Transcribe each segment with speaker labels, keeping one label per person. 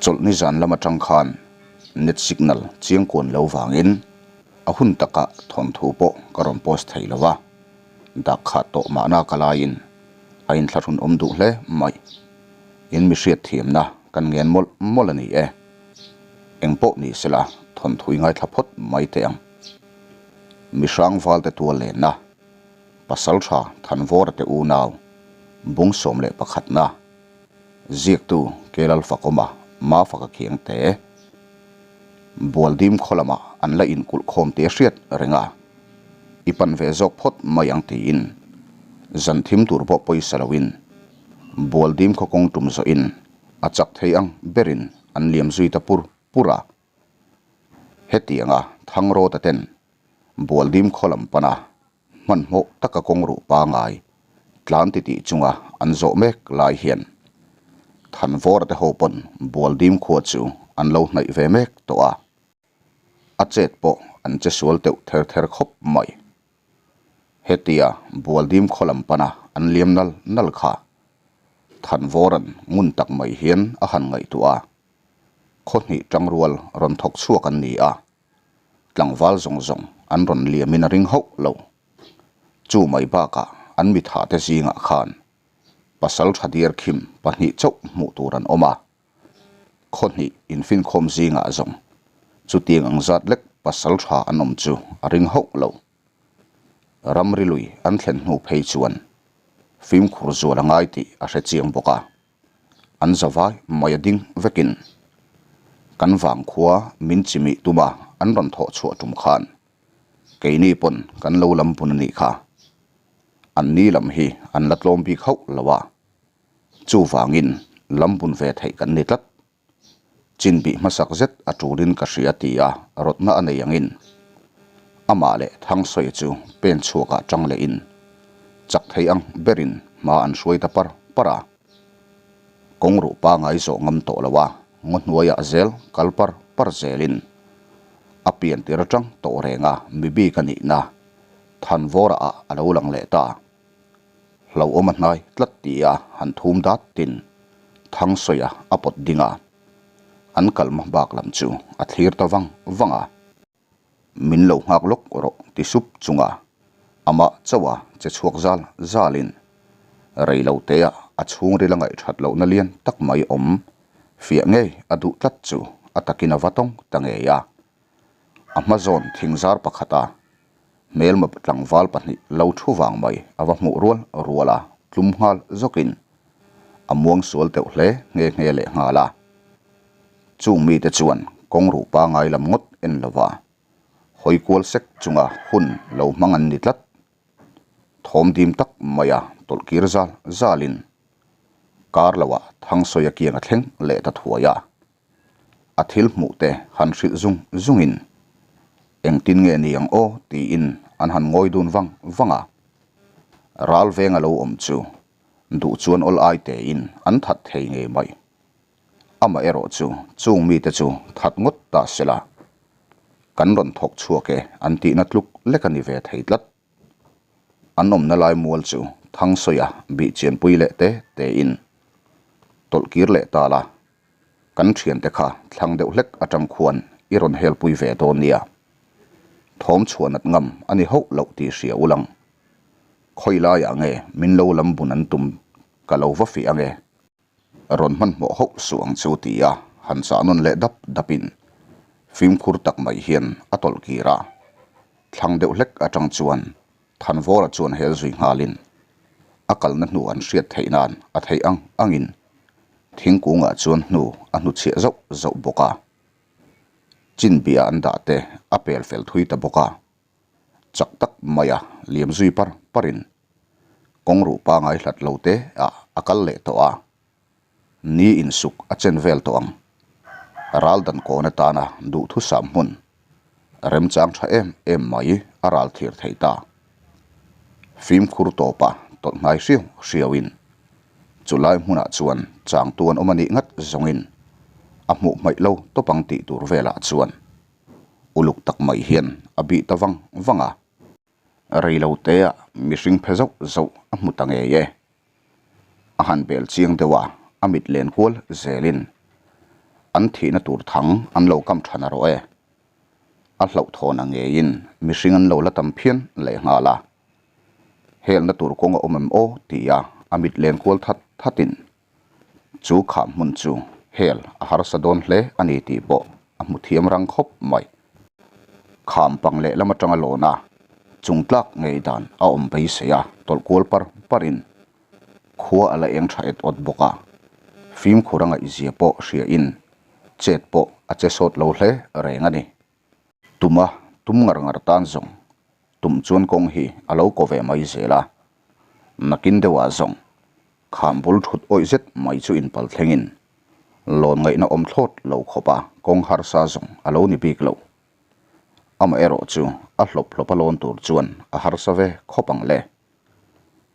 Speaker 1: Chawlhni zan lam atang khan net signal chiangkuan lo vangin a hun takah thawnthu pawh ka rawn post thei lo a, dak khat tawh mahna ka laiin a inthlahrun awm duh hle mai. In mi hriatthiamna kan ngen mawlh mawlh a ni e. Engpawh ni sela thawnthu i ngaithla phawt mai teh ang. Mihrang valte tual lenna. Pasaltha Thanvawra te unau, bung 11 na, ziaktu Kelal Fakawma, Mafaka Khiangte, Bualdim khaw lamah an la inkulh khawm tih a hriat reng a, i pan ve zawk phawt mai ang tiin zan thim tur pawh pawisa loin Bualdim khaw kawng tum zawhin a chak thei ang berin an liam zui ta pur pur a. Hetianga Thangrawta ten Bualdim khaw lam pana hmanhmawh taka kawng ruh pangai tlan titih chunga an zawh mek lai hian Thanvawra te ho pawn Bualdim khua chu an lo hnaih ve mek tawh a, a chet pawh an che sual teuh ther ther khawp mai. Hetia Bualdim khaw lam pana an liam nal nal kha Thanvawra'n ngun tak mai hian a han ngaihtuah a, khaw hnih tangrual rawn thawk chhuak an ni a. Tlangval zawng zawng an rawn liamin a ring hauh lo. Chu mai bakah an mitha te zingah khan pasal tha diar khim pahnih chauh hmuh tur an awm a. Khaw hnih infinkhawm zingah zawng chutiang ang zat lek pasal tha an awm chu a ring hauh lo. Ramri lui an thlen hnu phei chuan fimkhur zual a ngai tih a hre chiang bawk a. An zavai mai a ding vekin kan vangkhua min chimih tuma an rawn thawh chhuah tum khan keini pawn kan lo lam bun a nih kha. An ni lam hi an la tlawm bik hauh lo a, chuvangin lam bun ve theih kan ni tlat. Chin bih hmasak zet a tulin ka hria ti a rawtna a nei angin amah leh Thangsawi chu pen chhuakah tang lehin chak thei ang berin hma an hruai ta par par a. Kawng ruh pangai zawh ngam tawh lo a, ngaw hnuaiah zel kal par par zelin a pian tir atang tawh reng a mi bik a nihna Thanvawra ah a lo lang leh ta. Hlauhawm a hnai tlat ti a han thum dat tin Thangsawi a a pawt ding a, an kalma bak lam chu a thlir ta vang vang a. Min lo nghak lawk rawh ti sup chunga amah chauha che chhuak zal zalin rei lo tea a chhungril a ngaihthat lohna lian tak mai awm fiah ngei a duh tlat chu a takin a va tawng ta ngei a. A hma zawn thingzar pakhata hmelma tlangval pahnih lo thu vang mai a va hmuh rual rual a, tlum nghal zawkin a muang sual teuh hle nghe nghe leh nghal a. Chung mite chuan kawng ruh pangai lam ngawt en lova hawi kual sek chunga hun lo hmang an ni tlat. Thawm dim tak maia tawlh kir zal zalin kar loah Thangsawi a kiang a thleng leh ta thuai a. A thil hmuh te han hrilh zung zungin engtin nge ni ang aw tiin an han ngawi dun vang vang a. Ral venga lo awm chu duh chuan awl ai tein an that thei ngei mai. Amaherawh chu chung mite chu that ngawt ta sela, kan rawn thawk chhuak e an tihna tluk lek a ni ve thei tlat. An awmna lai mual chu Thangsawiah bih chianpui leh te tein tawlh kir leh ta la, kan thiante kha thlang deuh hlek atang khuan i rawn helpui ve dawn nia. Thawm chhuah nat ngam a ni hauh loh tih hria ulang. Khawi laiah nge min lo lam bun an tum ka lo va fih ange. Rawn hmanhmawh hauh suh ang chu ti a han chah nawn leh dap dapin fimkhur tak mai hian a tawlh kir a. Thlang deuh hlek atang chuan Thanvawra chuan hel zui nghalin a kalna hnu an hriat theih nan a theih ang angin thingkungah chuan hnu a hnuchhiah zauh zauh bawk a. Chinbia an dah te a pel fel thui ta bawk a. Chak tak maia liam zui par parin kawng ruh pangai hlat lo te ah a kal leh tawh a, ni insuk a chen vel tawh ang. Ral dan kawn atana duhthusam hmun remchang tha em em mai a ral thir thei ta. Fimkhur tawpa tawlh hnai hriau hriauin chulai hmunah chuan changtu an awm a nih ngat zawngin a hmuh hmaih lo tawp ang tih tur velah chuan uluk tak mai hian a bih ta vang vang a. Rei lo teah mihring phe zauh zauh a hmu ta ngei e. A han bel chiang deuh a, a mit len kual zelin. An thihna tur thang an lo kam tha narawh e. A hlauhthawn a ngeiin mihring an lo la tam phian lehnghal a. Helna tur kawng a awm em aw tia a mit len kual that thatin chu kham hmun chu hel a harsa dawn hle a ni tih pawh a hmu thiam rang khawp mai. Kham pang lehlam atanga lawn a chung tlak ngei dan a awm beisei a tawlh kual par parin khua a la eng tha et awt bawk a, fimkhur a ngaihzia pawh hriain chet pawh a che sawt lo hle reng a ni. Tuma tum ngar ngar tan zawng tum chuan kawng hi a lo ko ve mai zel a, nakin deuhah zawng kham bul thut awih zet mai chu inpal thlengin lawn ngaihna awm thlawt lo khawp a kawng harsa zawng a lo ni bik lo. Amaherawh chu a hlawp hlawp a lawn tur chuan a harsa ve khawp ang le.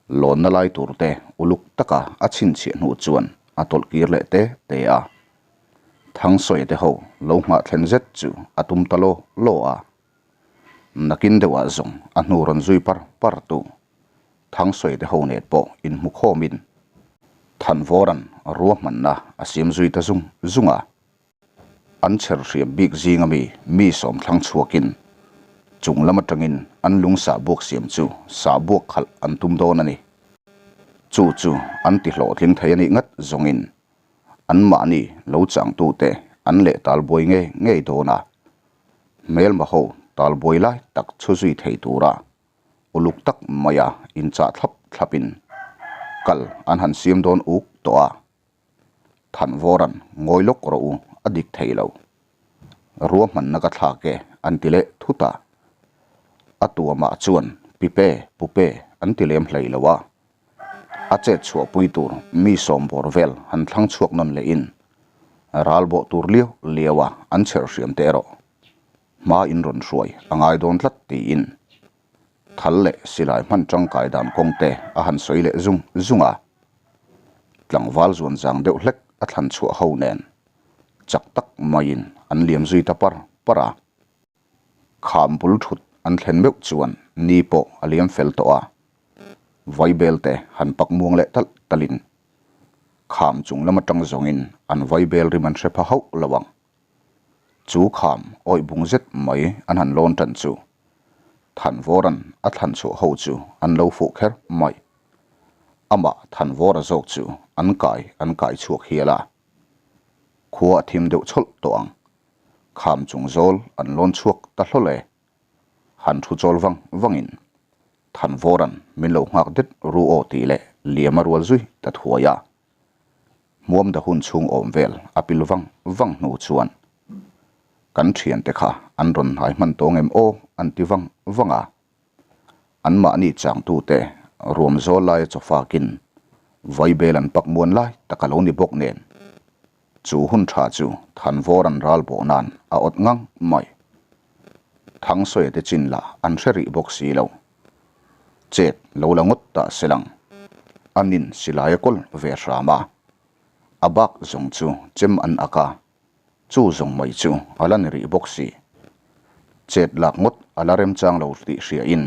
Speaker 1: Lawnna lai tur te uluk taka a chhinchhiah hnu chuan a tawlh kir leh te te a. Thangsawi te ho lo nghah thlen zet chu a tum ta law law a. Nakin deuhah zawng a hnu rawn zui par par tu Thangsawi te ho nen pawh inhmu khawmin Thanvawra'n ruahmanna a siam zui ta zung zung a. An chher hriam bik zinga mi mi sawm thlang chhuakin chung lam atangin an lung sahbuak siam chu sahbuak khalh an tum dawn a ni. Chu chu an ti hlawhtling thei a nih ngat zawngin anmahni lo changtute an leh talbuai ngei ngei dawn a, hmelma ho talbuai lai tak chhu zui thei tura uluk tak maia inchah thlap thlapin kal an han siam dawn uk tawh a. Thanvawra'n ngawi lawk rawh u a dik thei lo. Ruahmanna ka thlak e an ti leh thut a. A tuamah chuan Pipe, Pupe an ti lem hlei lo a. A chet chhuahpui tur mi sawm bawr vel han thlang chhuak nawn lehin ral bawh tur liau liau a an chherh hriam teh erawh hma in rawn hruai a ngai dawn tlat tiin Thal leh silai hman tangkai dan kawng te a han sawi leh zung zung a. Tlangval zuan zang deuh hlek a thlan chhuah ho nen chak tak maiin an liam zui ta par par a. Kham bul thut an thlen meuh chuan ni pawh a liam fel tawh a. Vaibel te han pak muang leh talh talhin kham chung lam atang zawngin an vaibel rim an hre pha hauh lo ang. Chu kham awih bung zet mai an han lawn tan chu Thanvawra'n a thlan chhuah ho chu an lo fuh kher mai. Amah Thanvawra zawk chu an kai an kai chhuak hial a. Khua a thim deuh chhawlh tawh ang. Kham chung zawl an lawn chhuak ta hlawl e. Han thu chawl vang vangin Thanvawra'n min lo nghak det ru aw tih leh liam a rual zui ta thuai a. Hmuam da hun chhung awm vel a pil vang vang hnu chuan kan thiante kha an rawn hnai hman tawng em aw an ti vang vang a. Anmahni changtute ruam zawl laia chawfakin vaibel an pak muan lai tak a lo ni bawk nen chu hun tha chu Thanvawr an ral bawh nan a awt ngang mai. Thangsawi te chin lah an hre rih bawk si lo. Chet lo la ngawt ta se lang. A nin silai a kawl ve hram a. A bak zawng chu chem an ak a, chu zawng mai chu a la ni rih bawk si. Chet lak ngawt a la remchang lo tih hriain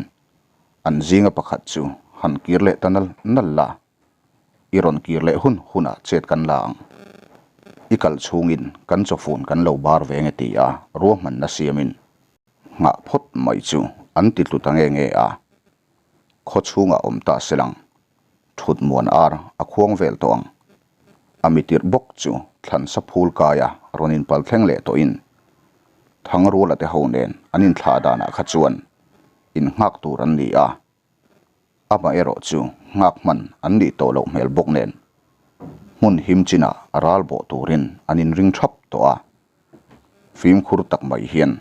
Speaker 1: an zinga pakhat chu han kir leh ta nal nal la. I rawn kir leh hun hunah chet kan la ang. I kal chhungin kan chawfun kan lo bar ve nge ti a ruahmanna siamin Nghah phawt mai chu an ti tlu ta nge nge a, khaw chhungah awm ta se lang, thut muan ar a khuang vel tawh ang. A mitirh bawk chu thlansa phul kaia rawn inpal thleng leh tawhin Thangruala te ho nen an inthlah danah kha chuan innghak tur an ni a, Amaherawh chu nghak hman an nih tawh loh hmel bawk nen hmun him chinah a ral bawh turin an inring thap tawh a. Fimkhur tak mai hian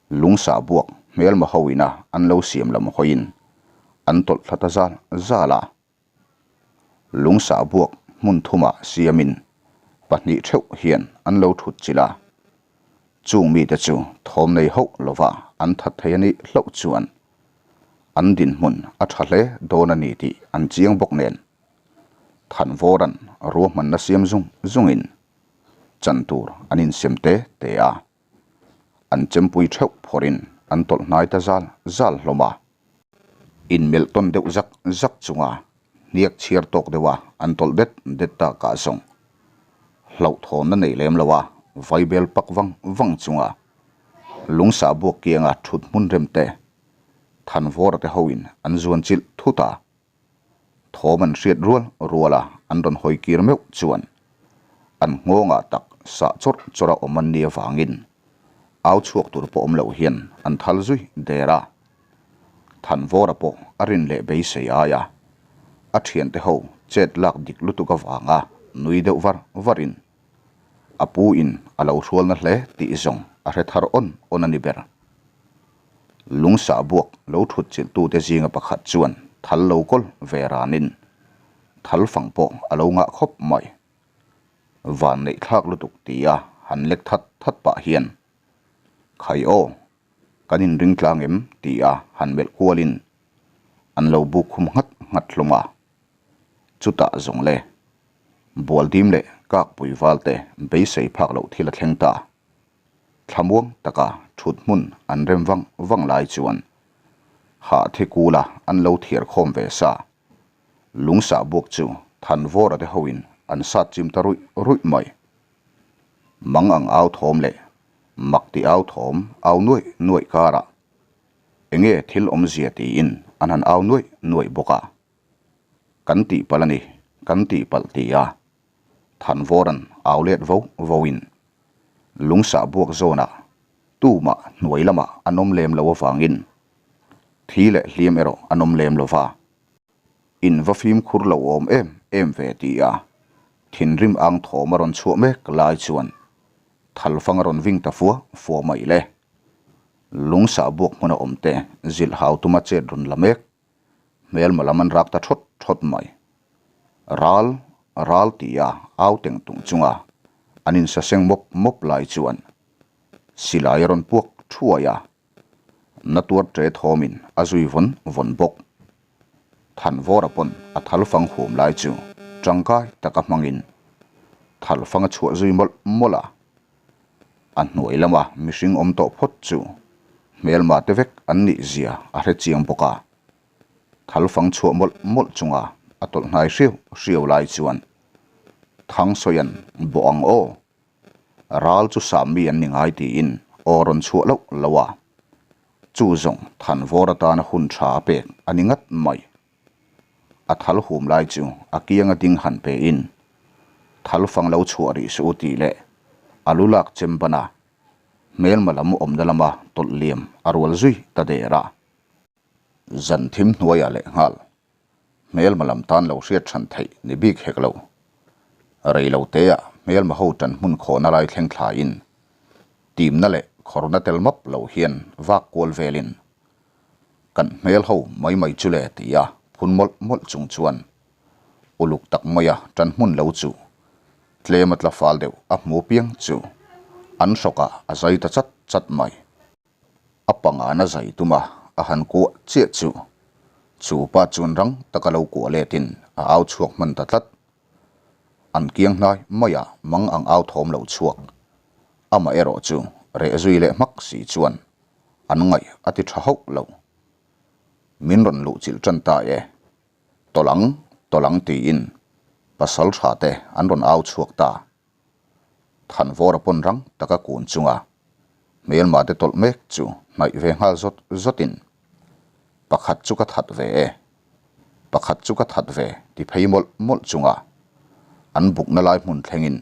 Speaker 1: lungsa buak hmelma ho ina an lo siam lam hawiin an tawlh thla ta zal zal a. Lungsa buak hmun thumah siamin pahnih theuh hian an lo thut chilh a. Chung mite chu thawm nei hauh lova an that thei a nih hlauh chuan an dinhmun a tha hle dawn a ni tih an chiang bawk nen Thanvawra'n ruahmanna siam zung zungin chan tur an insem te te a, an chempui theuh phawrhin an tawlh hnai ta zal zal hlawm a. Inmelh tawn deuh zak zak chunga hniak chhiar tawk deuha an tawlh det det ta kah zawng hlauhthawnna nei lem lo a. vaibel pak vang vang chunga lungsa buak kianga thut hmun rem te Thanvawra te hoin an zuan chilh thut a. Thawm an hriat rual rual a an rawn hawi kir meuh chuan an nghawngah tak sah chawrh chawrh a awm an nih avangin au chhuak tur pawh awm loh hian an thal zui der a. Thanvawra pawh a rin leh beisei ai a, a thiante ho chet lak dik lutuk avanga nui deuh var varin a pu in a lo hrualna hle tih zawng a hre thar awn awn a ni ber. Lungsa buak lo thut chilh tute zinga pakhat chuan thal lo kawl ve ranin thal fang pawh a lo ngah khawp mai. Van neih thlak lutuk tia han lek that that pah hian, Khai aw, kan inring tlang em? tia han melh kualin an lo buk khum nghat nghat hlawm a. Chutah zawng le, Bualdim leh Kakpui valte beisei phak loh thil a thleng ta. Thlamuang taka thut hmun an rem vang vang lai chuan hah thi kula an lo thiar khawm ve sa. Lungsah buak chu Thanvawra te hoin an sat chim ta ruih ruih mai. Mang ang au thawm leh mak ti au thawm au nuaih nuaih karah enge thil awmzia tiin an han au nuaih nuaih bawk a. Kan tihpalh a ni, kan tihpalh ti a Thanvawra'n au let vo voin Lungsah buak zawnah tumah hnuai lamah an awm lem lo avangin thi leh hliam erawh an awm lem lo va. In va fimkhur lo awm em em ve ti a thinrim ang thawm a rawn chhuah mek lai chuan thalfang a rawn ving ta fua fua mai le. Lungsah buak hmuna awmte zilh hau tuma chet rawn la mek Hmelma lam an rak ta thawt thawt mai. Ral, ral tia au teng tung chunga an insaseng mawp mawp lai chuan silai a rawn puak thuai a, na tuar ṭe thawmin a zui vawn vawn bawk. Thanvawra pawn a thal fang hum lai chu ṭangkai taka hmangin thal fang a chhuah zui mawlh mawlh a. A hnuai lama mihring awm tawh phawt chu hmelma te vek an nih zia a hre chiang bawk a. Thal fang chhuah mawlh mawlh chunga a tawlh hnai hriau hriau lai chuan Thangsawia'n bawh ang aw, ral chu sam mi an ni ngai tiin aw rawn chhuah loh loh a. Chu zawng Thanvawr atana hun tha a pek a ni ngat mai. A thal hum lai chu a kianga ding han pe in, Thal fang lo chhuah rih suh u tih leh a lu lak chem ban a, hmelma lam awmna lama tawlh liam a rual zui ta der a. Zan thim hnuaiah leh nghal, hmelma lam tan lo hriat hran theih ni bik hek lo. Rei lo teah hmelma ho tan hmun khawhna lai thleng thlaiin, timna leh khawrna tel map lo hian vak kual velin Kan hmel ho mai mai chu le ti a phun mawlh mawlh chung chuan uluk tak maia tan hmun lo chu tlem a tla fal deuh a hmu piang chu an hrawkah a zai ta chat chat mai. A pangana zai tuma a han kuah chiah chu chu pa chuan rang taka lo kuah letin a au chhuak hman ta tlat. An kiang hnai maiah mang ang au thawm lo chhuak. Amah erawh chu reh zui leh hmak si chuan an ngaih a ti tha hauh lo. Min rawn luh chilh tan ta e. Tawlh ang, tawlh ang tiin pasal tha te an rawn au chhuak ta. Thanvawra pawn rang taka kun chunga hmelma te tawlh mek chu hnaih ve nghal zawt zawtin pakhat chu ka that ve e, pakhat chu ka that ve ti phei mawlh mawlh chunga an bukna lai hmun thlengin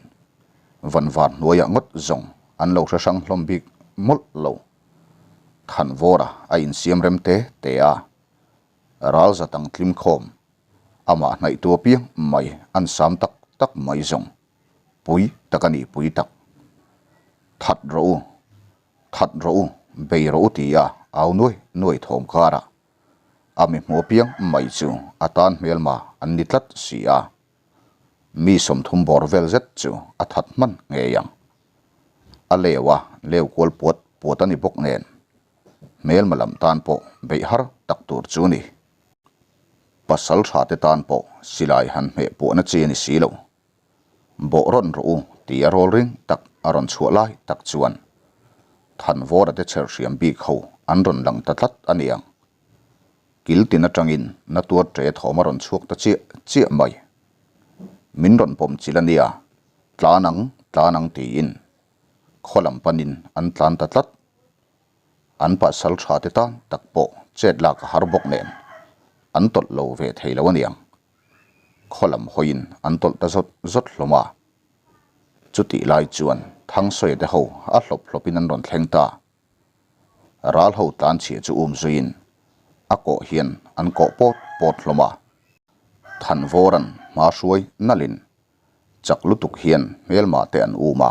Speaker 1: vanvar hnuaiah ngawt zawng an lo hre hrang hlawm bik mawlh lo. Thanvawra a insiam rem te te a, ral za tang tlim khawm, amah hnaihtu apiang mai an sam tak tak mai zawng pui tak a nih pui tak. That rawh u, that rawh u, bei rawh u tia au nuai nuai thawm karah a mi hmu apiang mai chu a tan hmelma an ni tlat si a. Mi 30 bawr vel zet chu a that hman ngei ang. A leu a leu kual puat puat a ni bawk nen, hmelma lam tan pawh beih har tak tur chu a ni. Pasal tha te tan pawh silai han hmeh puahna chi a ni si lo. Bawh rawn rawh u tih a rawl ring tak a rawn chhuah lai tak chuan Thanvawra te chher hriam bik ho an rawn lang ta tlat a ni ang. Kil tin atangin na tuar ṭe thawm a rawn chhuak ta chiah chiah mai. Min rawn pawm chilh a nia, tlan ang, tlan ang tiin. Khaw lam panin an tlan ta tlat. An pasal tha te tan tak pawh chet lak a har bawk nen an tawlh lo ve thei lo aniang. Khaw lam hawiin an tawlh ta zawt zawt hlawm a. Chutih lai chuan Thangsawi te ho a hlawp hlawpin an rawn thleng ta. Ral ho tlan chhia chu um zuiin a kawh hian an kawh pawt pawt hlawm a. Thanvawra'n hma hruai nalhin chak lutuk hian hmelma te an um a.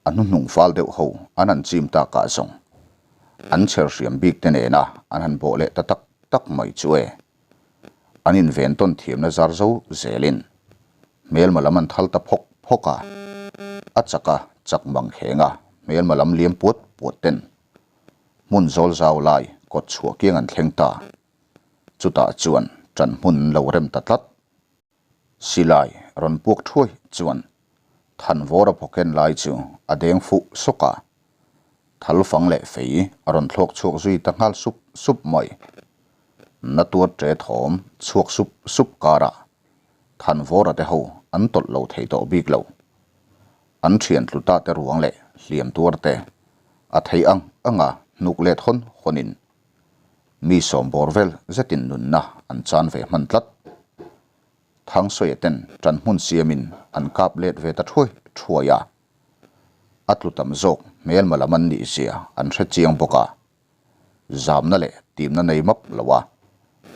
Speaker 1: A hnuhnung fal deuh ho an han chim takah zawng an chher hriam bik te nena an han bawh leh ta tak tak mai chu e. An inven tawn thiamna zar zo zelin hmelma lam an thal ta phawk phawk a, a chak a chak mang kheng a hmelma lam liam puat puat ten hmun zawl zau lai kawt chhuah kiang an thleng ta. Chutah chuan ṭan hmun an lo rem ta tlat. Silai rawn puak thuai chuan Thanvawra phawken lai chu a deng fuh sawk a, thalfang leh fei a rawn thlawk chhuak zui ta nghal sup sup mai. Na tuar ṭe thawm chhuak sup sup karah Thanvawra te ho an tawlh lo thei tawh bik lo. An ṭhian tlu ta te ruang leh hliam tuar te a thei ang anga hnuk let hawn hawnin Mi sawm bawr vel zetin nunna an chan ve hman tlat. Thangsawiah ten ṭan hmun siamin an kap let ve ta thuai thuai a. A tlu tam zawk hmelma lam an nih zia an hre chiang bawk a. Zamna leh timna nei map lo a,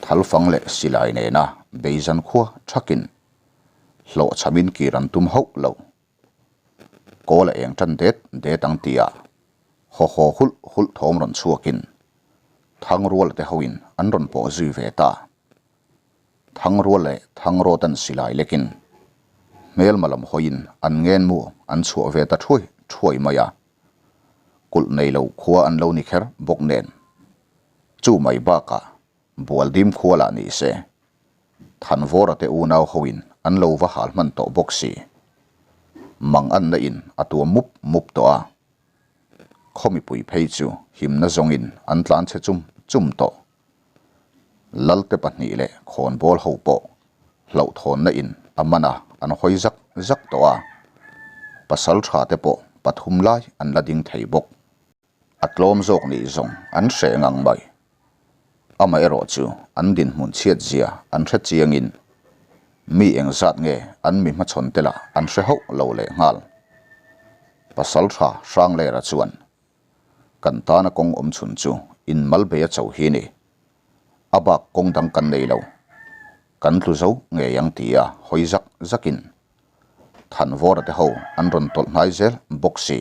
Speaker 1: thalfang leh silai nena beizan khua thakin hlawhchhamin kir an tum hauh lo. Kawl a eng tan det det ang tia haw haw hulh hulh thawm rawn chhuakin Thangruala te hoin an rawn pawh zui ve ta. Thangrual leh Thangrawt an silai lekin hmelma lam hawiin an ngenmu an chhuah ve ta thuai thuai mai a, kulh nei lo khua an lo ni kher bawk nen. Chu mai bakah Bualdim khua lah ni se, Thanvawra te unau hoin an lo va hal hman tawh bawk si. Mang anna in a tuam mup mup tawh a. Khaw mipui phei chu himna zawngin an tlan chhe chum chum tawh. Lalte pahnih leh khawnbawl ho pawh hlauhthawnna in a man a an hawi zak zak tawh a. Pasal tha te pawh pathum lai an la ding thei bawk. A tlawm zawk nih zawng an hreh ngang mai. Amaherawh chu an dinhmun chhiat zia an hre chiangin mi engzat nge an mi hmachhawn te lah an hre hauh lo leh nghal. Pasaltha Hranglera chuan, Kan tana kawng awm chhun chu in mal bei a cho hi ni. A bak kawng dang kan nei lo. Kan tlu zo ngei ang tia hawi zak zakin Thanvawra te ho an rawn tawlh hnai zel bawk si.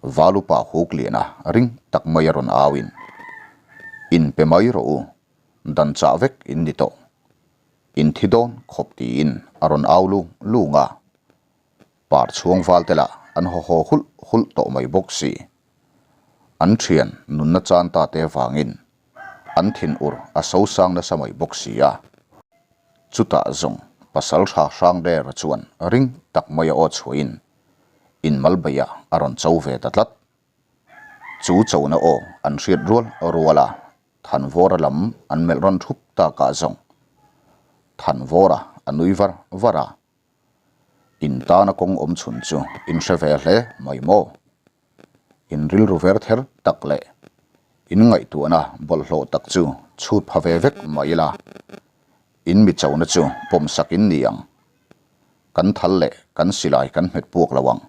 Speaker 1: Valupa huk liana ring tak mai a rawn auin, In pe mai rawh u, dan chah vek in ni tawh. In thi dawn khawp tiin a rawn au lung lung a. Par chhuang val te lah an haw haw hulh hulh tawh mai bawk si. An thian nunna chan ta te vangin an thinur a so sang nasa mai bawk si a. Chutah zawng pasal tha hrang der chuan ring tak mai a aw chhuahin in mal beiah a rawn cho ve ta tlat. Chu chona aw an hriat rual rual a, Thanvawra lam an melh rawn thup takah zawng Thanvawra a nui var var a, In tana kawng awm chhun chu in hre ve hle mai maw? In rilru ver ther tak leh in ngaihtuahna bawlhhlawh tak chu chhut pha ve vek mai ila, in mi chona chu pawmsak in ni ang. Kan thal leh kan silai kan hmet puak lo ang.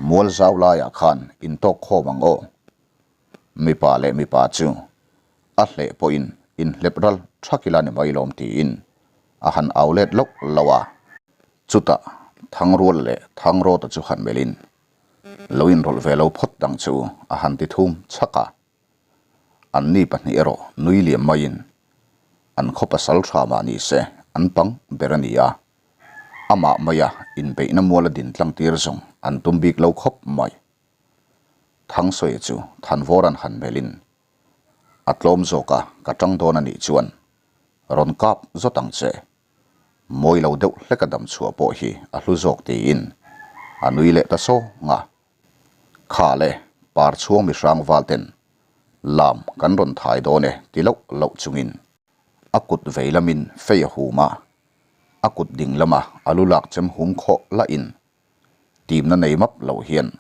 Speaker 1: Mual zau laiah khan in tawk khawm ang aw. Mipa leh mipa chu a hleh pawhin in hlep ral thak ila ni mai lawm tiin a han au let loh loh a. Chutah Thangrual leh Thangrawta chu han melhin lo inrawlh ve lo phawt dang chu a han ti thum chhak a. Anni pahnih erawh nui liam maiin an khaw pasal tha mah ni se an pang ber a ni a, amah maia inbeihna muala din tlang tir zawng an tum bik lo khawp mai. Thangsawi chu Thanvawra'n han melhin a tlawm zawk a, ka tang dawn a nih chuan rawn kap zawt ang che. Mawi lo deuh hleka dam chhuah pawh hi a hlu zawk tiin a nui leh ta sawng a. Kha le par chhuang mi hrang val ten lam kan rawn thai dawn e ti loh loh chungin a kut vei lamin fei a hum a, a kut ding lama a lu lak chem hum khawh lahin. Timna nei map lo hian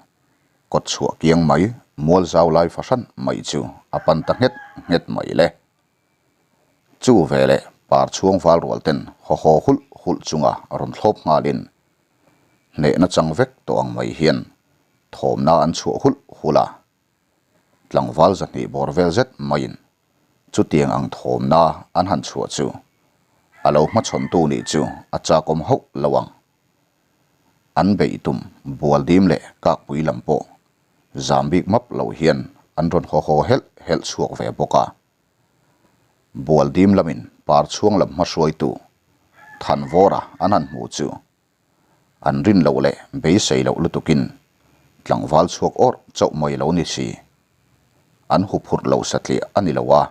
Speaker 1: kawt chhuah kiang mai mual zau lai fahran mai chu a pan ta nghet nghet mai le. Chu veleh par chhuang val rual ten haw haw hulh hulh chunga rawn thlawp nghalin hnehna chang vek tawh ang mai hian thawmna an chhuah hulh hulh a. Tlangval 200 bawr vel zet maiin chutiang ang thawmna an han chhuah chu a lo hmachhawntu nih chu a chakawm hauh lo ang. An beih tum bual dim leh kakpui lam pawh zam bik map lo hian an rawn haw haw helh helh chhuak ve bawk a. Bual dim lamin par chhuang lam hmahruaitu Thanvawra an han hmu chu an rin loh leh beisei loh lutukin tlangval chhuak awrh chauh mai lo ni si. An huphurh lo satliah a ni lo a,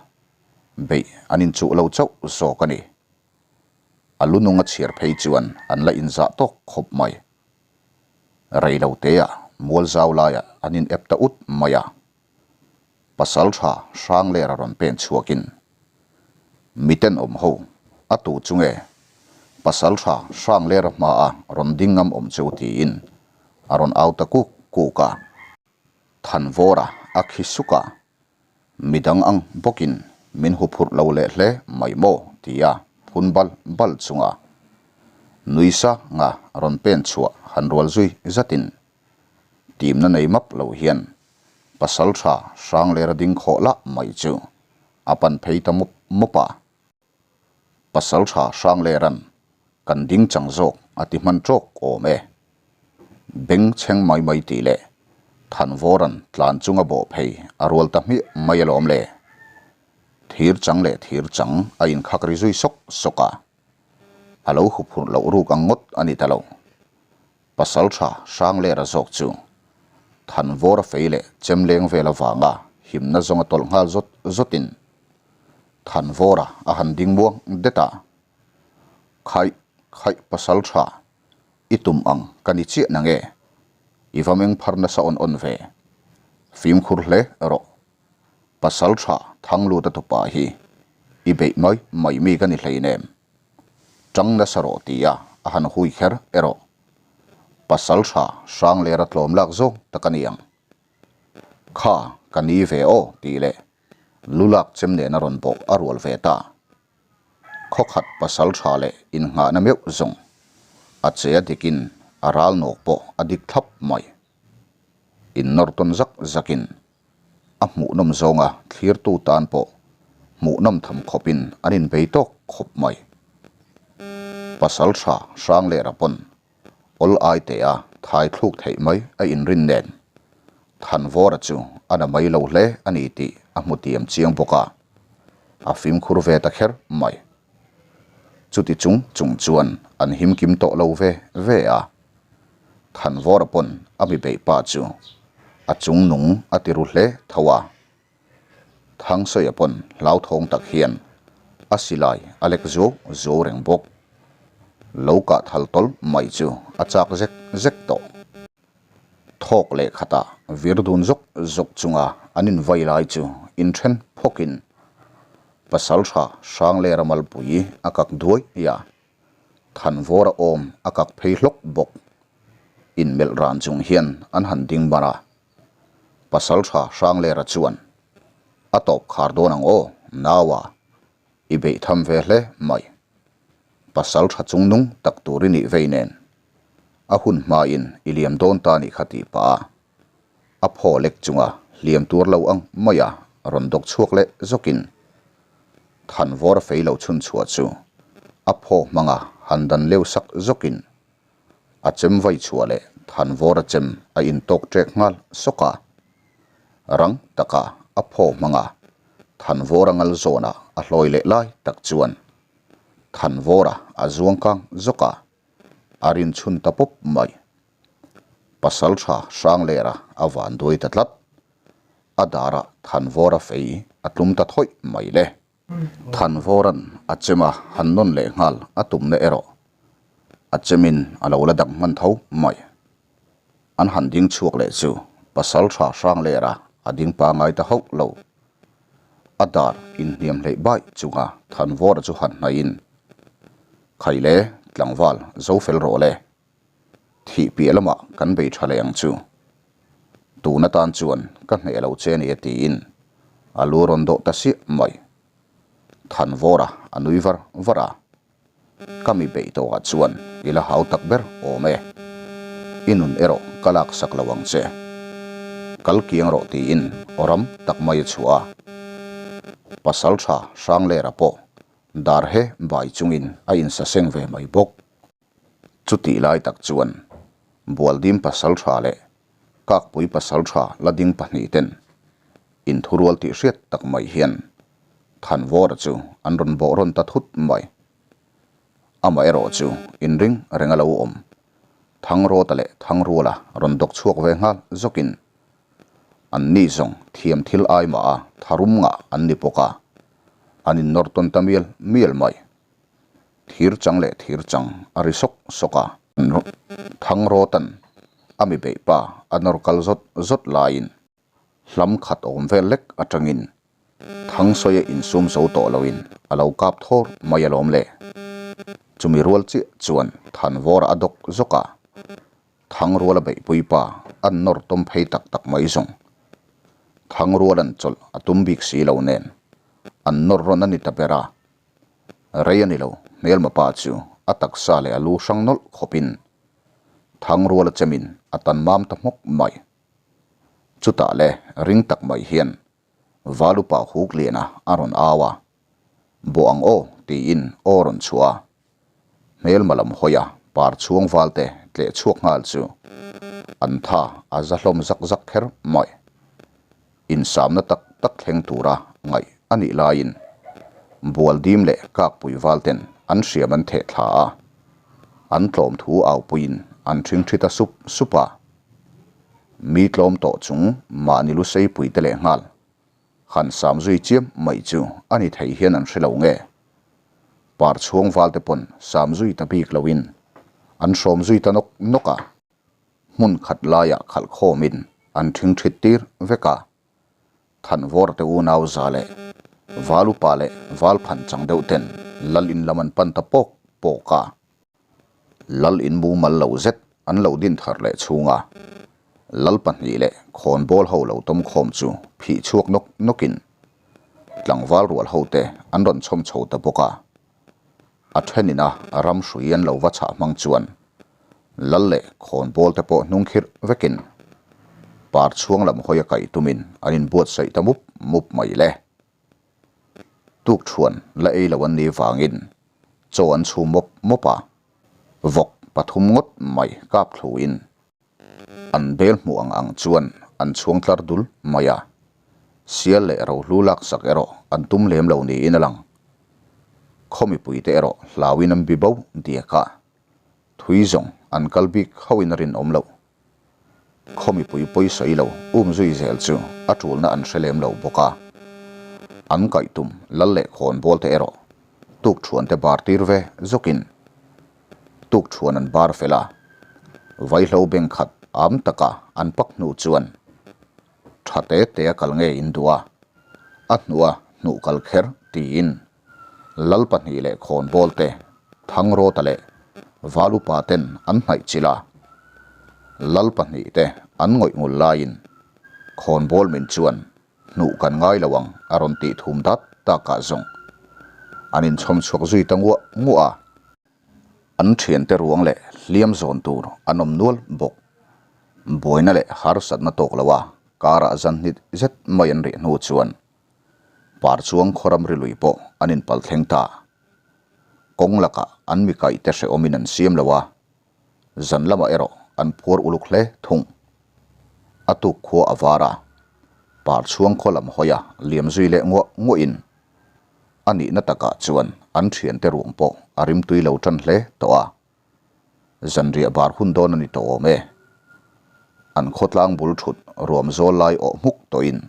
Speaker 1: beih an inchuh lo chauh zawk a ni. A lu nung a chhiar phei chuan an la inzah tawk khawp mai. Rei lo teah mual zau laiah an in ep ta ut mai a. Pasal tha hrang ler a rawn pen chhuakin, Miten awm ho, a tu chu nge? Pasal tha hrang ler a hmaa rawn ding ngam awm cheu tiin a rawn au ta kuk kuk a. Thanvawra a khi suk a. Midang ang bawkin min huphurh lo leh hle mai maw? tia phun bal bal chunga Nuisa nga rawn pen chhuah han rual zui zatin timna nei map lo hian pasal tha hrang lera ding khawh lah mai chu a pan phei ta mup mup a. Pasal tha hrang leran kan ding chang zawk a ti hman tawk awm e. Beng chheng mai mai tih leh Thanvawran tlan chunga bawh phei a rual ta hmiah mai alawm le. Thir chang leh thir chang a inkhak ri zui sawk sawk a. A lo huphurh loh ruk ang ngawt a ni ta lo. Pasal tha hrang lera zawk chu Thanvawra fei leh chem leng vel avanga himna zawnga tawlh nghal zawt zawtin Thanvawra a han ding muang det a. Khaih, khaih pasal tha, i tum ang ka ni chiah na nge? I va meng phar nasa awn awn ve. Fimkhur hle rawh. Pasal tha Thangluta tupa hi i beih mai mai mi ka ni hleinem. Tang nasa rawh tia a han hui kher erawh. Pasal tha hrang lera tlawm lak zawng tak a ni ang. Kha, ka ni ve aw tih leh lulak chem nena rawn bawh a rual ve ta. Khawkhat pasal tha leh innghahna meuh zawng a che a dikin a ral nawk pawh a dik thlap mai. Innawr tawn zak zakin a hmuhnawm zawnga thlirtu tan pawh hmuhnawm tham khawpin an inbei tawk khawp mai. Pasal tha hrang leh rapawn awl ai teh a thai thluk theih mai a inrin nen Thanvawra chu a na mai lo hle a ni tih a hmu tiam chiang bawk a, a fimkhur ve ta kher mai. Chuti chung chung chuan an him kim tawh lo ve ve a, Thanvawra pawn a mi beih pa chu a chung nung a ti ru hle tho a. Thangsawiah pawn hlauthawng tak hian a silai a lek zuau zuau reng bawk. Lo kah thal tawlh mai chu a chak zek zek tawh. Thawk leh khatah vir dun zawk zawk chunga an invai lai chu inthen phawkin Pasaltha Hranglera malpui a kak duai a, Thanvawra awm a kak phei hlawk bawk. Inmelh ran chung hian an han ding mar a. Pasal tha Hranglera chuan, A tawp khar dawn ang aw, naua, i beih tham ve hle mai. Pasal tha chungnung tak tur i nih vei nen, a hun hmain i liam dawn ta nih kha tih pah a, a phaw lek chunga hliam tur lo ang maia rawn dawk chhuak leh zawkin Thanvawr a fei lo chhun chhuah chu a phaw hmanga han dan leu sak zawkin A chem vai chhuah leh Thanvawr a chem a intawk ṭek nghal sawk a. Rang taka a phaw hmanga Thanvawr a ngal zawnah a hlawi leh lai tak chuan Thanvawra a zuang kang zawk a, a rin chhun ta pawp mai. Pasalṭha Hranglera a van duai ta tlat. A darah Thanvawra fei a tlum ta thawih mai le. Thanvawra'n a chem a han nawn leh nghal a tumna erawh a chemin a lo la dang hman tho mai. An han ding chhuak leh chu pasal tha hrang lera a ding pangai ta hauh lo. A dar inhniam hleih baih chunga Thanvawra chu han hnaihin, Khaile, tlangval zo fel rawh le. Thih piah lamah kan bei tha leh ang chu. Tun atan chuan ka hneh lo che nia tiin a lu rawn dawh ta siah mai. Thanvawra a nui var var a. Ka mi beih tawhah chuan i la hau tak ber awm e. I nun erawh ka lak sak lo ang che. Kal kiang rawh tiin aw ram tak mai a chhuah a. Pasal tha Hranglera pawh dar he bai chungin a insaseng ve mai bawk. Chutih lai tak chuan Bualdim pasal tha leh Kakpui pasal tha la ding pahnihten inthurual tih hriat tak mai hian Thanvawra chu an rawn bawh rawn ta thut mai. Amaherawh chu inring reng a lo awm. Thangrawta leh Thangruala rawn dawk chhuak ve nghal zawkin an ni zawng thiam thil ai mah a tharum ngah an ni bawk a, an innawr tawn ta mial mial mai. Thir chang leh thir chang a ri sawk sawk a. Thangrawtan a mi beih pa a nawr kal zawt zawt laiin hlam khat awm vel lek atangin Thangsawi a insum zo tawh loin a lo kap thawr mai alawm le. Chumi rual chiah chuan Thanvawra a dawk zawk a, Thangruala beihpui pa an nawr tawm phei tak tak mai zawng. Thangruala'n chawlh a tum bik si lo nen an nawr rawn a ni ta ber a. Rei a ni lo, hmelma pa chu a taksa leh a lu hrang nawlh khawpin Thangruala chemin a tan mam ta hmawk mai. Chutah le ring tak mai hian Valupa huk liana a rawn au a, Bawh ang aw tiin aw rawn chhuah a. Hmelma lam hawi a par chhuang valte tleh chhuak nghal chu an tha a za hlawm zak zak kher mai. Insamna tak tak thleng tura ngaih a nih laiin Bualdim leh Kakpui valten an hriam an theh thla a, an tlawm thu aupuiin an ṭhingṭhi ta sup sup a. Mi tlawm tawh chung mahni lu seipui te leh nghal han sam zui chiam mai chu a ni thei hian an hre lo nge? Par chhuang val te pawn sam zui ta bik loin an hrawm zui ta nawk nawk a, hmun khat laiah khalh khawmin an ṭhing ṭhit tir vek a. Thanvawr te unau za leh val upa leh val phan chang deuh ten lal in lam an pan ta pawk pawk a. Lal in mumal lo zet an lo din thar leh chhung a, lal pahnih leh khawnbawl ho lo tawm khawm chu phih chhuak nawk nawkin tlangval rual ho te an rawn chhawm chho ta bawk a. A thenin a ram hrui an lo va chhah hmang chuan lal leh khawnbawl te pawh hnung khirh vekin par chhuang lam hawi a kaih tumin an inbuatsaih ta mup mup mai le. Tukṭhuan la ei lo an nih vangin chaw an chhum mawp mawp a, vawk pathum ngawt mai kap thluin an bel hmuh ang ang chuan an chhuang tlar dul mai a, sial leh rohlu laksak erawh an tum lem lo niin a lang. Khaw mipuite erawh hlauin an bi bo diak a, thui zawng an kal bik hauhin a rinawm loh. Khaw mipui pawi sawi lo um zui zel chu a tulna an hre lem lo bawk a. An kaih tum lal leh khawnbawl te erawh tukthuan te bar tir ve zawkin tukthuan an bar fel a. Vaihlo beng khat am taka an pak hnu chuan tha te te a kal nge in duh a, a hnua hnuh kal kher tiin Lal pahnih leh khawnbawl te, Thangrawta leh Val upa ten an hnaih chilh a. Lal pahnih te an ngawih ngul laiin khawnbawl min chuan hnuh kan ngai lo ang a rawn tih thum dat takah zawng an inchhawm chhuak zui ta nguah nguah a. An thiante ruang leh hliam zawn tur an awm nual bawk. Buaina leh harsatna tawk loa karah zan hnit zet mai an rih hnu chuan Par chuang khawram ri lui pawh an inpal thleng ta. Kawng lakah an mi kaih te hrehawmin an siam lo a, zan lamah erawh an phuar uluk hle thung. A tuk khua a var a, par chhuang khaw lam hawi a liam zui leh nguah nguahin a nihna takah chuan an thiante ruang pawh a rimtui lo tan hle tawh a. Zanriah bar hun dawn a ni tawh awm e. An khawtlang bul thut ruam zawl lai awh hmuk tawhin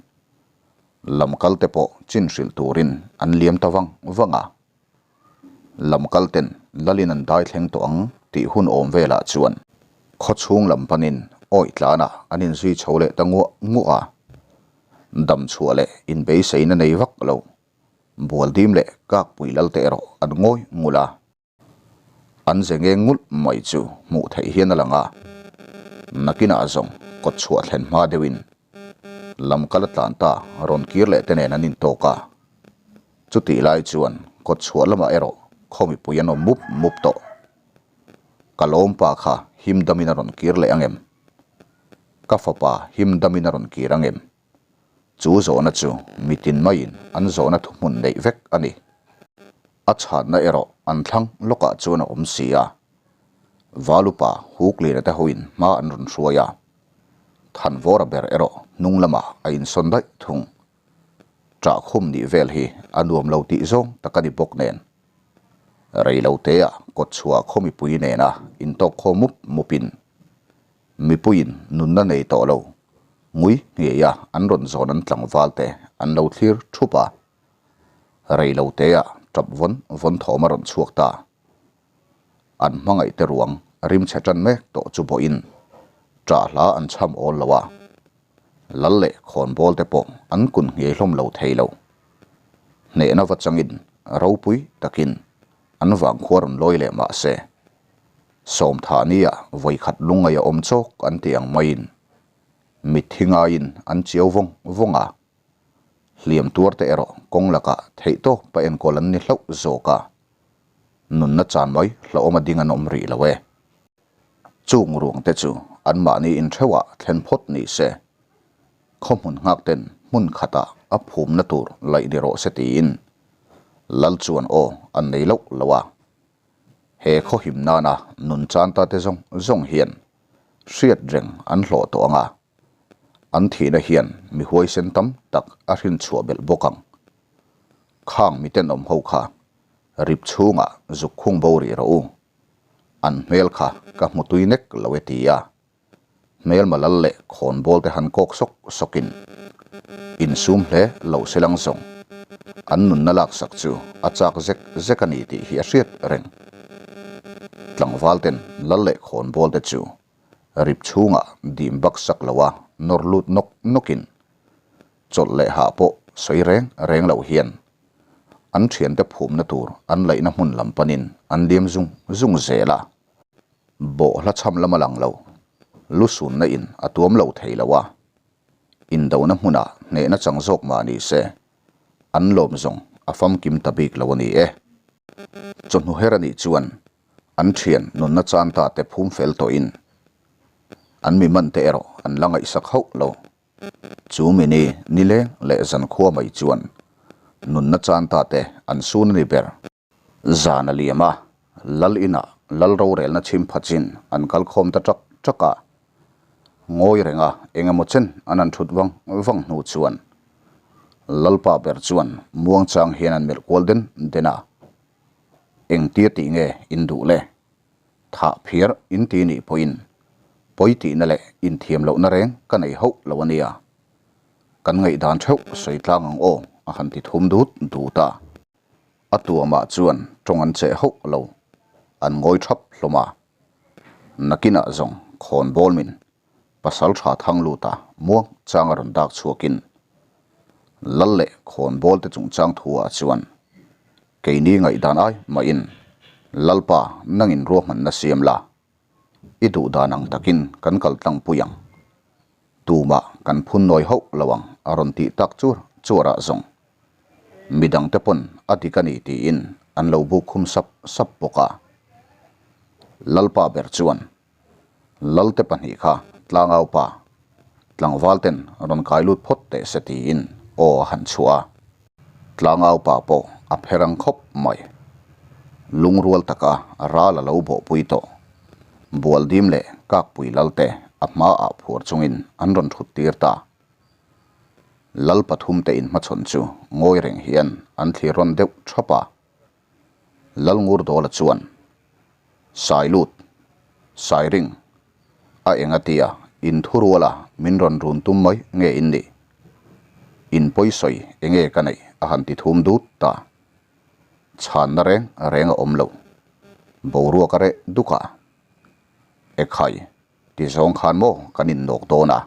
Speaker 1: lam kal te pawh chin hrilh turin an liam ta vang vang a. Lam kal ten lalin an dai thleng tawh ang tih hun awm velah chuan khaw chhung lam panin awih tlanah an inzui chho leh ta nguah nguah a. Dam chhuah leh inbeiseina nei vak lo Bualdim leh Kakpui lal te erawh an ngawi ngul a. An ze nge ngulh mai chu hmuh theih hian a lang a. Nakinah zawng kawt chhuah thlen hma deuhin lam kal a tlan ta rawn kir leh te nen an intawk a. Chutih lai chuan kawt chhuah lamah erawh khaw mipui an awm mup mup tawh. Ka lawmpa kha him damin a rawn kir leh ang em? Ka fapa him damin a rawn kir ang em? Chu zawhna chu mitin maiin an zawhna thuhmun neih vek a ni. A chhanna erawh an thlang lawkah chuan a awm si a. Valupa Huklina te hoin hma an rawn hruai a, Thanvawra ber erawh hnung lamah a insawn daih thung. Ṭahkhum nih vel hi a nuam lo tih zawng tak a ni bawk nen. Rei lo teah kawtchhuah khaw mipui nena intawk khaw mup mupin Mipuiin nunna nei tawh lo, ngui ngeia an rawn zawn an tlangval te an lo thlir thup a. Rei lo teah tap vawn vawn thawm a rawn chhuak ta. An hmangaih te ruang rim chhe tan mek tawh chu bawhin ṭah hla an chham awl lo a. Lal leh khawnbawl te pawh an kun nghei hlawm lo thei lo. Hnehna va changin ropui takin an vangkhua rawn lawi leh mah se. Sawmthah nia vawikhat lungngaih a awm chawk an ti ang maiin mitthi ngaiin an chiau vawng vawng a, hliam tuar te erawh kawng lakah theihtawp a enkawl an ni hlauh zawk a, nunna chan mai hlauhawm a ding an awm rih lo e. Chung ruang te chu anmahni intheuhah thlen phawt ni se, khaw hmun nghak ten hmun khatah a phumna tur laih ni rawh se tiin Lal chuan aw an nei loh lo a. He khaw him nana nun chan ta te zawng zawng hian hriat reng an hlawh tawh ang a, an thihna hian mi huaisen tam tak a hrin chhuah belh bawk ang. Khang mi tenawm ho kha rip chhungah zuk khung bo rih rawh u, an hmel kha ka hmu tui nek lo e ti a. Hmelma lal leh khawnbawl te han kawk sawk sawkin insum hle lo se lang zawng an nunna laksak chu a chak zek zek a ni tih hi a hriat reng. Tlangval ten lal leh khawnbawl te chu rip chhungah dim bak sak lo a nawr lut nawk nawkin chawlh leh hah pawh sawi reng reng lo hian an thiante phumna tur an laihna hmun lam panin an liam zung zung zel a. Bawhhla chham lam a lang lo, lu sunna in a tuam lo thei lo a, indona hmunah hnehna chang zawk mah ni se, an lawm zawng a famkim ta bik lo a ni e. Chawhnu her a nih chuan an thian nunna chan ta te phum fel tawhin an mi man te erawh an la ngaihsak hauh lo. Chu mi ni nileng leh zankhua mai chuan nunna chan ta te an sun a ni ber. Zan a liam a, Lal inah Lal rorelna chhim pha chin an kal khawm ta ṭak ṭak a. Ngawi renga eng emaw chen an han ṭhut vang vang hnu chuan Lalpa ber chuan muangchang hian an melh kual den den a, Engtia tih nge in duh le? Thah phiar in ti nih pawhin pawi tihna leh inthiam lohna reng ka nei hauh lo a nia. Kan ngaihdan ṭheuh sawi tlang ang aw a han ti thum dut dut a. A tuamah chuan tawng an cheh hauh lo, an ngawi thap hlawm a. Nakinah zawng khawn bawl min pasal tha thang lut a muang chang a rawn dak chhuakin Lal leh khawn bawl te chungchang thu ah chuan keini ngaihdan ai mahin Lalpa nangin ruahmanna siam la, i duh dan ang takin kan kal tlang pui ang. Tumah kan phun nawi hauh lo ang a rawn tih tak chur chuar ah zawng. Midang te pawn a dik a ni tiin an lo buk khum sap sap bawk a. Lalpa ber chuan Lalte pahnih kha tlangau pa tlangval ten rawn kai lut phawt teh se tiin aw a han chhuah a. Tlangau pa pawh a phe rang khawp mai. Lungrual taka ral a lo bawhpui tawh. Bualdim leh Kakpui Lalte a hmaah phuar chungin an rawn thut tir ta. Lal pathum te inhmachhawn chu ngawi reng hian an thlir rawn deuh thap a. Lalngurdawla chuan, Sailut, Sairing, a eng a tia in thuruala min rawn run tum mai nge in nih? In pawisawi enge ka neih a han ti thum dut ta. Chhanna reng reng a awm lo. Boruak a reh duk a. Ekhai, ti zawng khan maw kan innawk dawn a?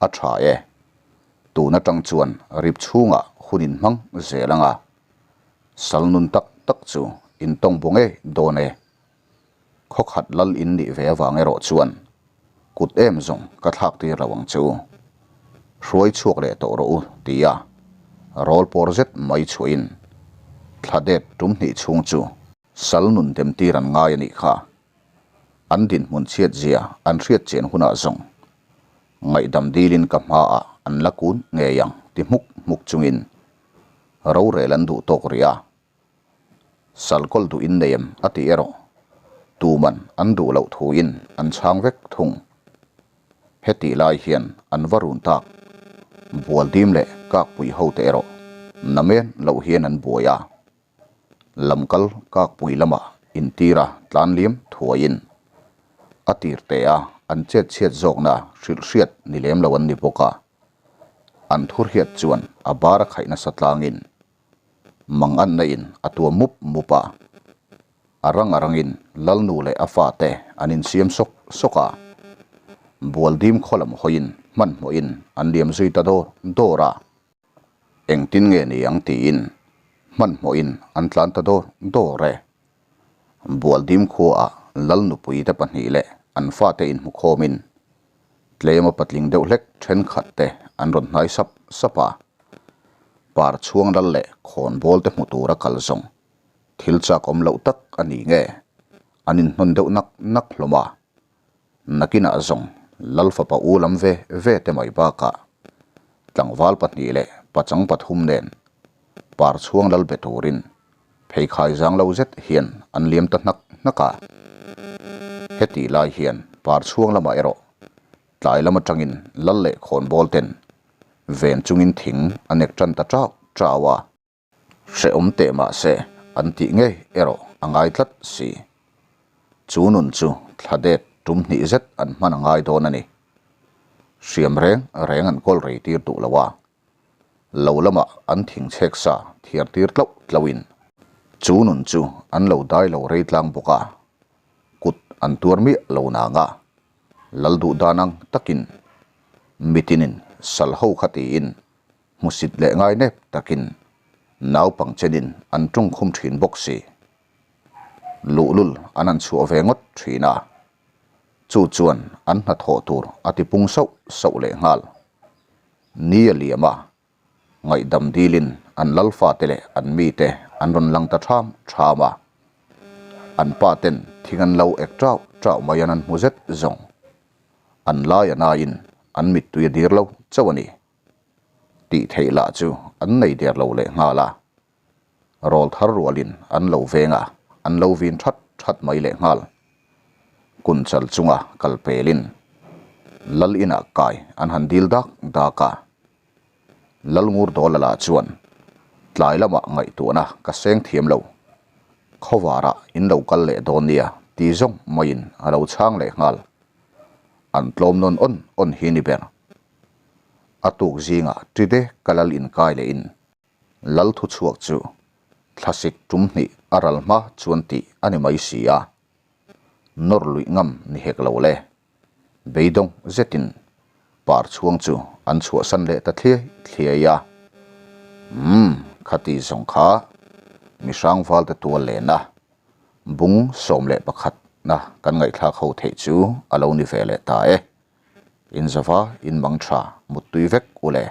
Speaker 1: A tha e. Tun atang chuan rip chhungah hun inhmang zel ang a. Sal nun tak tak chu intawng bu ngei dawn e. Khawkhat lal in nih ve avang erawh chuan. Kut em zawng ka thlak tir lo ang che u. Hruai chhuak leh tawh rawh u, ti a rawl pawr zet mai chhuahin thla det tum hnih chhung chu sal nun dem tir an ngai a nih kha. An dinhmun chhiat zia an hriat chian hunah zawng ngaihdam dilin ka hmaah an la kun ngei ang ti hmuk hmuk chungin rorel an duh tawk rih a. Salkawl duh in nei em a ti erawh tuman an duh loh thuin an chhang vek thung. Hetih lai hian an va run tak. Bualdim leh kakpui hote erawh namen loh hian an buai a. Lamkal kakpui lamah intira tlan liam thuaiin a tir te a an chet chhiat zawkna hrilh hriat ni lem lo an ni bawk a. An thurhiat chuan a bar a khaih nasa tlangin Mang anna in a tuam mup mup a, a rang a rangin Lalnu leh a fate an insiam sawk sawk a. Bualdim khaw lam hawiin hmanhmawhin an liam zui ta dawr dawr a. Engtin nge ni ang tiin hmanhmawhin an tlan ta dawr dawr e. Bualdim khuaah Lalnupui te pahnih leh an fate inhmukhawmin Tlema patling deuh hlek thenkhat te an rawn hnai sap sap a, par chhuang lal leh khawnbawl te hmu tura kal zawng thil chak awm loh tak a ni nge an inhnawn deuh nak nak hlawm a. Nakinah zawng lal fapa u lam ve ve te mai bakah tlangval pahnih leh pachang pathum nen par chhuang lal be turin Pheikhai zang lo zet hian an liam ta hnak hnak a. Hetih lai hian par chhuang lamah erawh tlai lam atangin lal leh khawnbawl ten ven chungin thing a nek tan ta chau chau a. Hrehawm teh mah se an tih ngei erawh a ngai tlat si. Chu nun chu thla det tum hnih zet an hman a ngai dawn a ni. Hriam reng reng an kawl rei tir duh lo a. Lo lamah an thing chhek sa thiar tir tlauh tlauhin chu nun chu an lo dai lo rei tlang bawk a, kut an tuar miah lo nang a, lal duh dan ang takin mitinin sal ho kha tiin hmusit leh ngai nep takin naupang chenin an tawngkhum thin bawk si. Luhlul an han chhuah ve ngawt thin a, chu chuan an hnathawh tur a tipung sauh sauh leh nghal. Ni a liam a, ngaihdam dilin an lal fate leh an mite an rawn lang ta ṭham ṭham a. An pa ten thing an lo ek ṭau ṭau mai an an hmu zet zawng. An lai a naiin an mittui a dir lo chauh a ni. Tih theih lah chu an nei der lo leh nghal a. Rawl thar rualin an lo veng a, an lo vin that that mai leh nghal. Kunchal chunga kal pelin Lal inah kai an han dil dak dak a. Lal ngur dawla lah chuan tlai lamah ngaihtuahna ka seng thiam lo, khawvarah in lo kal leh dawn nia ti zawng maiin a lo chhang leh nghal. An tlawm nawn awn awn hi ni ber. A tuk zingah Ṭide ka lal inkai lehin Lal thuchhuak chu thlasik tum hnih a ral hma chuan tih a ni mai si a, nawr luih ngam ni hek lo le. Beidawng zetin par chhuang chu an chhuahsan leh ta thliai thliai a. Umm, khati zawng kha mihrang valte tual lena bung 11 na kan ngaihthlak ho theih chu a lo ni ve leh ta e. Inzava inmang tha muttui vek u le.